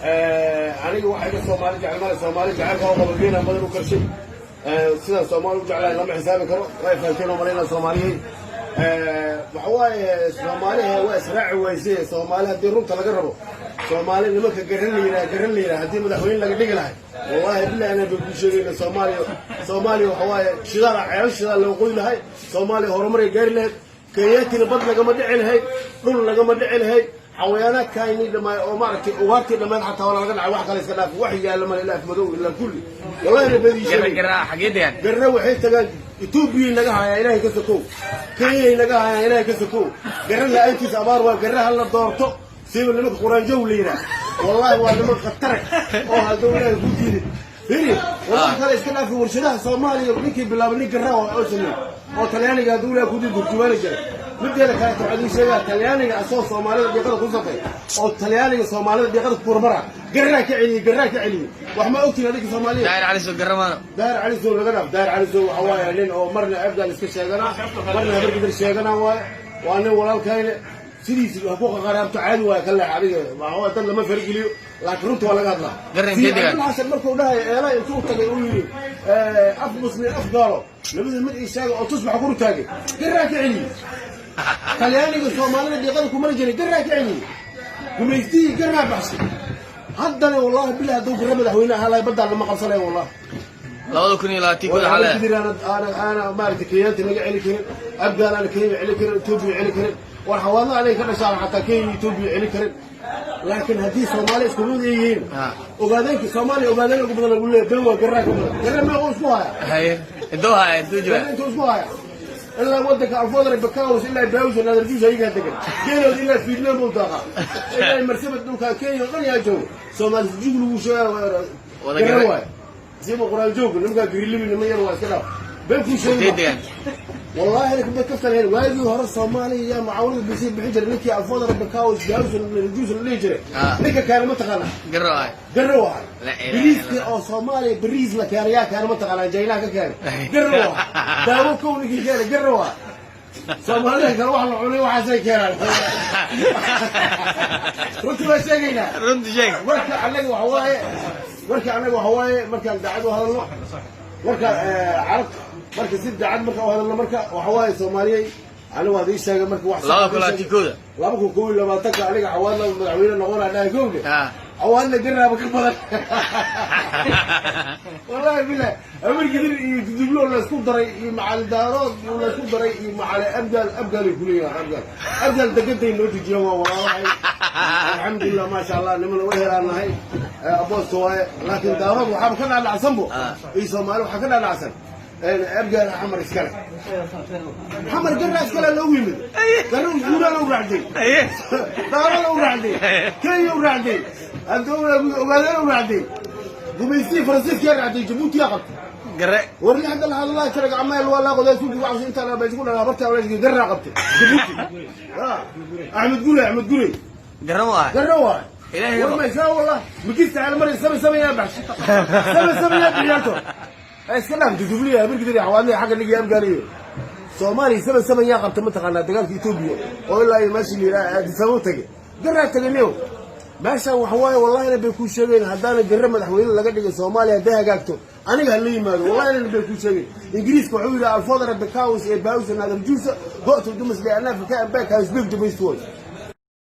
Aniga waxaa iga Soomaali jecel male. Soomaali jecelka oo qabo geena badan u karshay. Sidaan Soomaali u jeclahay lama xisaabi karo. Way fahanteen oo malaynaa Soomaaliyey. Waxa waaye, Soomaaliha waa israaci wayse. Soomaali haddii runta laga rabo, Soomaali nimanka garan la yidhaha, garan la yidhaha, haddii madaxweyne laga dhigi lahay, wallahi billahi anaa bay kuu sheegayna, Soomaaliya, Soomaaliya waxa waaye shidaal, ceelal shidaal loo qoy lahay. Soomaaliya horumaray gaari lahayd. Kenyatina bad lagama dhici lahayd, dhul lagama dhici lahayd. Xawayaanaadkaayni dhammaay oo maaragtay ugaartii dhammayd xataa waa laga dhacay. Wax kale iska dhaaf, wax yaalla male ilaa madow ilaa kulli. Wallahi na badii sheegay. Garra xagee degan? Garre waxay tagaan Etoobiyay naga hayaan, Ilaahay ka sokow. Kenyay naga hayaan, Ilaahay ka sokow. Garre la-aantiisa abaar waa. Garre hala doorto, siiba nimanka quraanjow la yidhaah. Wallahi waa niman khatare oo hadduu Ilaahay ku diidin. Firi, wallahi kale iska dhaafi, warshadaha Soomaaliya ninkii bilaabay nin garra oo sameeyey oo Talyaaniga hadduu Ilaahay ku diidin turjumaani jiray. Mideeda kaleeto waxaa idin sheegaa, Talyaaniga asoo Soomaalida dhiiqada ku safay oo Talyaaniga Soomaalida dhiiqada ku kormara, garraa ka celiyey, garraa ka celiyey. Wax ma ogtiin adinka Soomaaliya? Daahir Cali Soo garamaano. Daahir Cali Sow laga dhaaf. Daahir Cali Sow waxa waaye nin oo marna Abgaal iska sheegana, marna Habargidir sheegana waaye. Waa nin walaalkayne, sidiisi ha ku qaqaraabto, caadi waaye. Ka leex adiga, waxaa dad lama fargeliyo, laakiin runta waa laga hadlaa. Garan intee degan? Cabdul Xasan markuu dhahay eelay intuu tagay uu yidhi af muslim af gaalo labada mid ii sheega oo tusbax ku taagay, garraa ka celiyey. Talyaaniga Soomaalida dhiiqada kumari jiray garraa ka celiyey. Gumaystihii garraa baxshay. Haddana wallahi billahi hadduu garra madaxweyne ahaa lahay, baddaan lama qabsanayo wallahi. 2020 kuda xale. Aana maaragtay Kenyaanta naga celi karin, Abgaal aana Kenya celi karin, Etoobiya celi karin. War xawaadla anay ka dhashaan xataa Kenya, Etoobiya celi karin. Laakiin haddii Soomaali isku mid ay yihiin, ogaadeenka Soomaaliya ogaadeen ugu badan lagu leeyahay, been waa. Garraa ka badan. Garra meequu isku haya? Haye, intuu haya, intuu jooga? Garra intuu isku haya ilaa wadanka alfoodare bakaws ilaa baawsa nadarjuus ayagaa degan. Geelooda ilaa Fiidnaan buu daaqaa, ilaa Marsabad, dhulka Kenya oo dhan yaa jooga. Soomaali jug lagu sheega Wada garra garre. Waay siba quraan joog nimankaa garilibi niman yar waa iska dhaaf, been kuu intee sheegi. Degan. Wallahi laka kaftan hel. Waagii hore Soomaaliya yaa mucaawanada bisi bixin jiray? Ninkii alfoodare bakaws baawsa nadarjuus la dhihi jiray. Ninka keena ma taqaanaa? Garra waay. Garre waay. La ilaaha Bariiska illallah. oo Soomaaliya bariis la keenay yaa keena ma taqaanaa? Jaynaha ka keenay garre waay. Daawo kow ninkii keenay garre waay. Soomaalida kale wax la cunay waxaasay keenaan. Runtii baa sheegaynaa. Runti sheeg. Marka annaga waxa waaye, marka annaga waxa waaye, markaan daacad u hadalno, marka carabta, marka si daacad marka u hadalno, marka waxa waaye Soomaaliyey, anigu waad ii sheegay marka wax. 2021. 2021-ka aniga Xawaadla madaxweyne noqonaa dhahay kowde. Xawaadla garaaba ka badan, wallahi bilah. Amargidir iyo dudublo la isku daray iyo macali Daarood la isku daray iyo macali Abgaal, Abgaalay kuleeyahay. Abgaal, Abgaal degaday noo dejiyaan, waa walaalahay, alxamdulilah, maasha Allah, niman uga helaanahay abooska waaye. Laakiin Daarood waxaaba ka dhaadhacsanbo iyo Soomaali waxaa ka dhaadhacsan Abgaal Xamar iskale, Xamar garra iskale. Loogu yimid garra guuraa loo raacday, Daaro loo raacday, Kenya u raacday, ogaadeen u raacday, gumaystii Faransiiska raacday, Jabuutiyaa qabtay. Garre. Warli hadda la hadlaa kara gacmaha waa laa qoday suuqi waxaas inta la baysu dhalaa barta wala garra qabtay Jabuuti. Axmed Gure, Axmed Gure. Garra waay. Garra waay. Ilaahay war ma isaa wallah mikista ala maray sami sami yaa baxshay, sami sami yaa bixiyaanto iska dhaaf. Dudubliya Habirgidiri Xawaadle xagga dhigi Abgaaliyo Soomaaliya saba saban yaa qabta mataqaanaa? Dagaalka Etoobiya oo ilaa iyo meeshii la yidhaha Addis Ababa tagay, garraa tagay niyow. Meeshaan waxa waaye, wallahina bay kuu sheegayn, haddaana garre madaxweyne laga dhigay Soomaaliya hadday hagaagto aniga hala yimaado. Wallahina bay kuu sheegayn. Ingiriiska wuxuu yidhi alfodara bekaws ee bausa nadarjuusa go'tu dumas le anafika ambek has big dumayst.